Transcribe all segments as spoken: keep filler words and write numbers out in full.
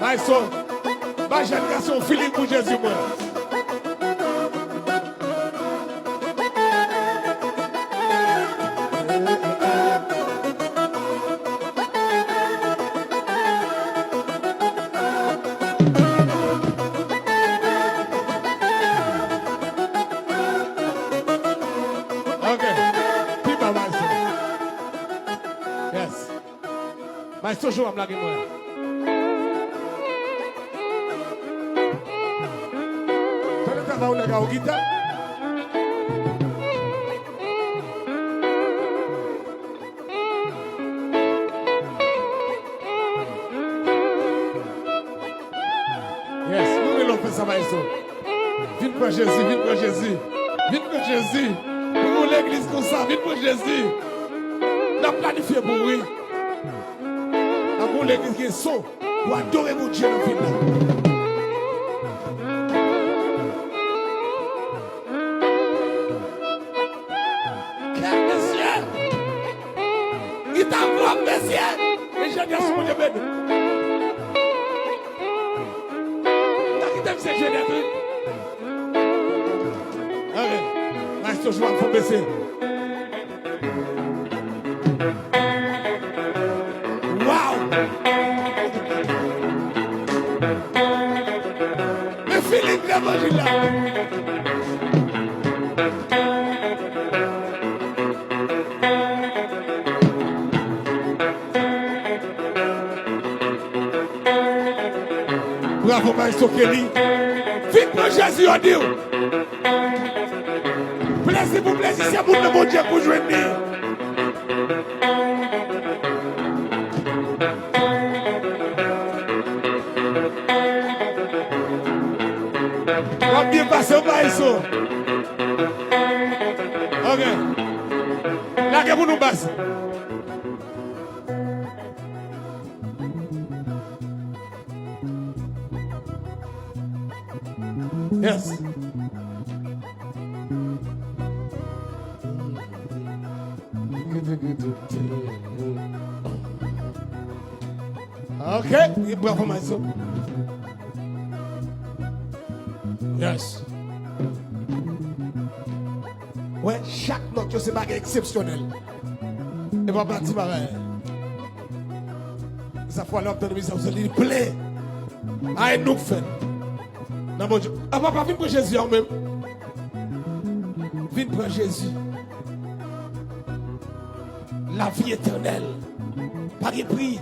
Maestro, bay jèn gason yon feeling pou Jezi mwen. Ok. Pi ba, maestro. Yes. Maestro Joram lage mwen. Tande travay yon nèg a yon gita. Yes, nou rele w fè sa, maestro. Vin pran Jezi, vin pran Jezi. Vin pran Jezi. Pou yon legliz konsa, vin pran Jezi. N ap planifye pou ou, wi. N ap yon legliz gen son. Pou adore Bondye nan vil la. Kè mesye! Gita pwòp, mesye! E Jezi, Bondye beni. Ta kite m se Jezi, wi. Ok. Maestro Joan, fò bese. Wow! Men feeling levanjil la. Bravo, maestro Kelly. Vin pran Jezi, yo di w. Plezi pou plezi, se moun nan Bondye pou jwenn li. W ap byen pase, w pa eso. Ok. Lage pou nou bas. Yes. Ok, bravo, maestro. Yes. Wè, chak nòt yo se bagay eksepsyonèl. E pa pati bagay. Sa fwa lè w ap tande mizik sa, ou santi li plen. Ay, nou k fè l. Nan Bondye. A, papa, vin pran Jezi a ou menm. Vin pran Jezi. Lavi etènèl. Pa gen pri.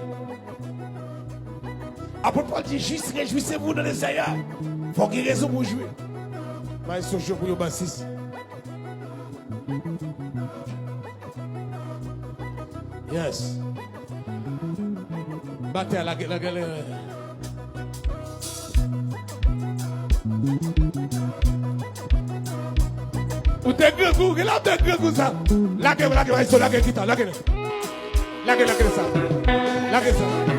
Apot Pòl di, jis rejwisez-vous dans le Seigneur. Fò w gen rezon pou w jwi. Maestro Joe pou yon basis. Yes. Batè a, lage, lage, lage. Ou te grangou, gen la ou te grangou sa. Lage, lage, maestro, lage gita, lage. Lage, lage sa. Lage sa.